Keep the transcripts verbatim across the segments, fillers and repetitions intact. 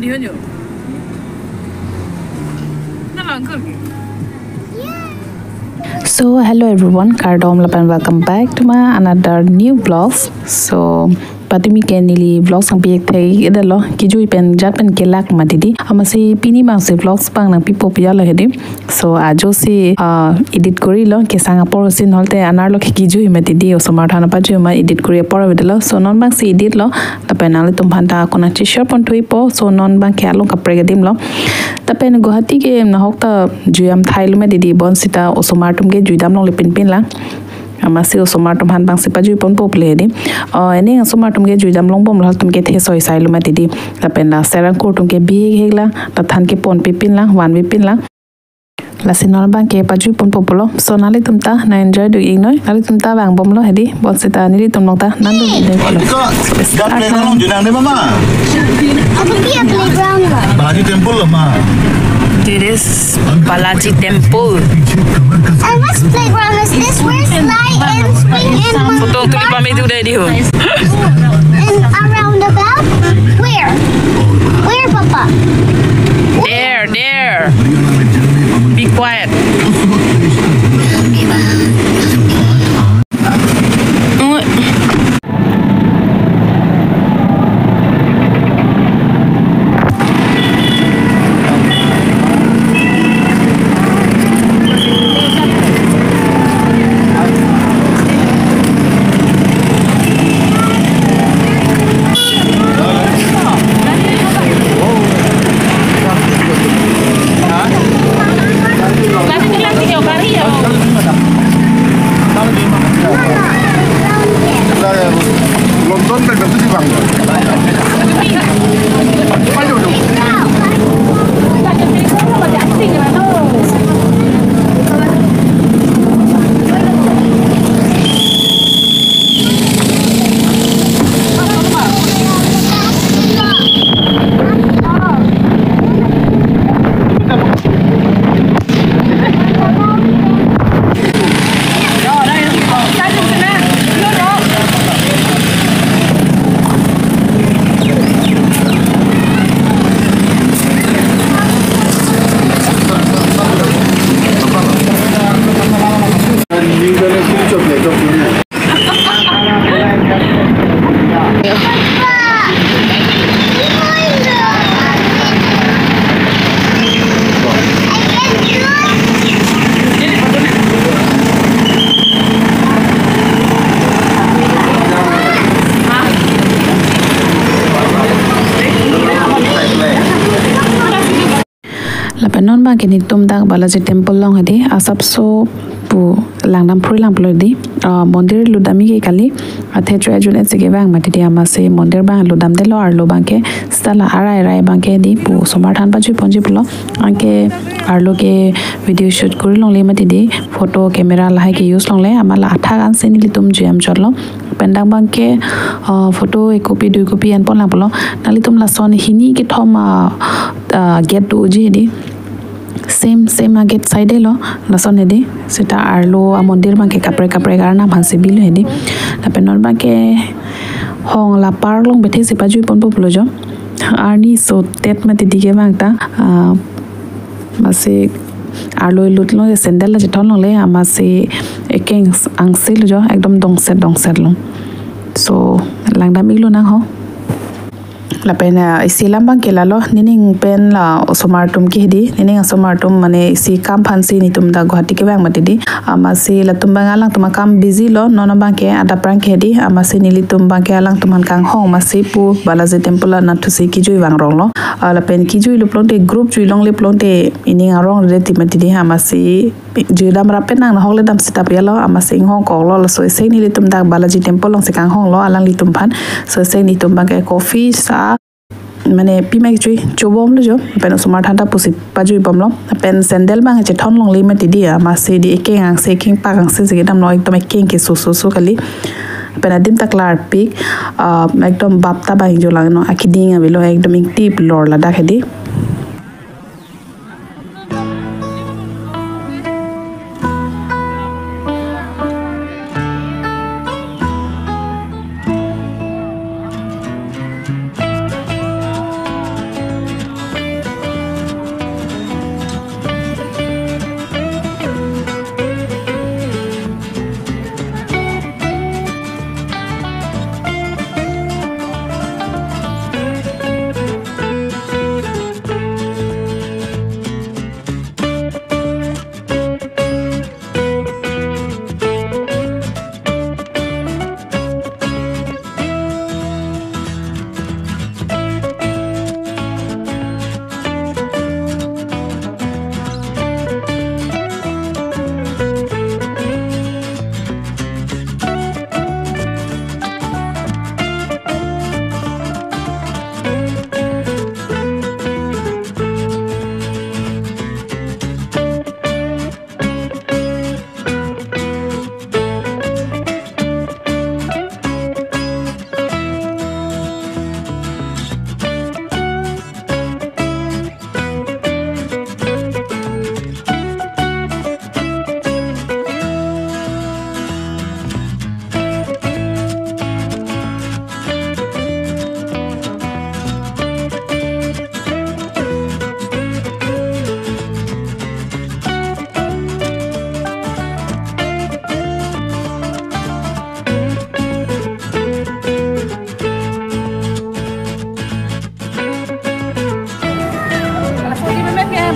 Yo, yo. Nalangkul ke? So, hello everyone, kardom lapen welcome back to my another new vlogs. So, patumi ke neli vlogs nangpi thek edalo, kejui pen jat pen kelak mati di. Amatsi pini mangsi vlogs bang nangpipo piyalo hedi. So, ajo si, ah, edit korilo, kesang apor si nolte anerlo ke kejui mati di, osomar than pajui ma edit kori apor avedetlo. So, non bangsi edit lo, lapen nanglitum aphan ta konat si share pon thuipo. So, non bang ke along kaprek adim lo. Lapen Guwahati ke nahok ta juidam thailo mati di, bonsita osomar atum ke juidam longle pinpin lang. Amatsi osomar atum aphan bangsi pajui ponpo ple di. Oh, ene osomar atum ke juidam longbomlo, halatum ke the soi sailo mati di. Lapen la serangkur atum ke bihek hek lang, la than ke pon pipin lang, van pipin lang. Lasi non bang ke pajui ponpo pulo. So nanglitum ta nang enjoy do-ik noi. Nanglitum ta vangbomlo hedi. Bonsita nelitum along ta nangdun-ik noi pulo. Iko, so, dak start playground lang. Along junang de mama. Apa dia playground lo? Balaji Temple lo ma. It is Balaji Temple. And what's playground is this? Where's slide and swing and monkey bar? Photo clip kami tu dai di ho. And a roundabout? Where? Where, Papa? There, there. Be quiet. Lapen non bang ke netum dak Balaji Temple along hedi, asapso pu langdam phrui lang pulo di. Ah, mondir lutdamji ke kali, athe choi ajun etse kevang mati di, amatsi mondir bang lutdamdetlo, arlo bang ke seta la arai arai bang ke di pu osomar than pajui ponji pulo. Anke arlo ke video shoot kori longle mati di, photo camera lahai ke use longle, amat la athak ansi nelitum juidam chotlo. Pen dak bang ke, ah, photo ek copy dui copy en pon lang pulo. Nanglitum lason hini kethom, ah, ah, gate doji hedi. Same, same a gate side lo, lason hedi. Seta arlo amondir bang ke kaprek kaprek arnam aphansi bilo hedi. Lapen non bang ke hong la park along bethe si pajui ponpo pulo jo. Arni so tet mati di kevang ta, ah, amatsi arlo lut along sandal la chethon longle, amatsi ekeng angse lo jo, ekdom dongset dongset lo. So langdam-iklo nang ho. Lapen, ah, isi alam bang ke lalo, nening pen la osomar atum ke hedi, nening asomar atum mane isi kam aphansi netum dak Guwahati kevang mati di. Amatsi latum bang alangtum akam busy lo, non bang ke adap prang ke hedi, amatsi nelitum bang ke alangtum aphan kanghong amatsi pu Balaji Temple anatthu si kejui vang ronglo. Ah, lapen kejui lo pulote group jui longle pulote ining arong reti mati di, amatsi juidam rap pen nang nahok le dam seta piyalo, amatsi inghong koklo, laso isi nelitum dak Balaji Temple along si kanghonglo alanglitum aphan. So isi netum bang ke coffee sa mane pima kechui chobomlo jo, pen osomar than ta pusi pajui bomlo, pen sandal bang chethon longle mati di, amatsi di ekeng angse ekeng pak angse si kedamlo, ekdom ekeng ke so so so kali. Pen adim ta klarpik, ah, ekdom bap ta bang jo lang no, akeding avelo, ekdom ingtip lor ladak hedi.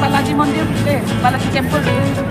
Balaji Mandir pule, Balaji Temple pule.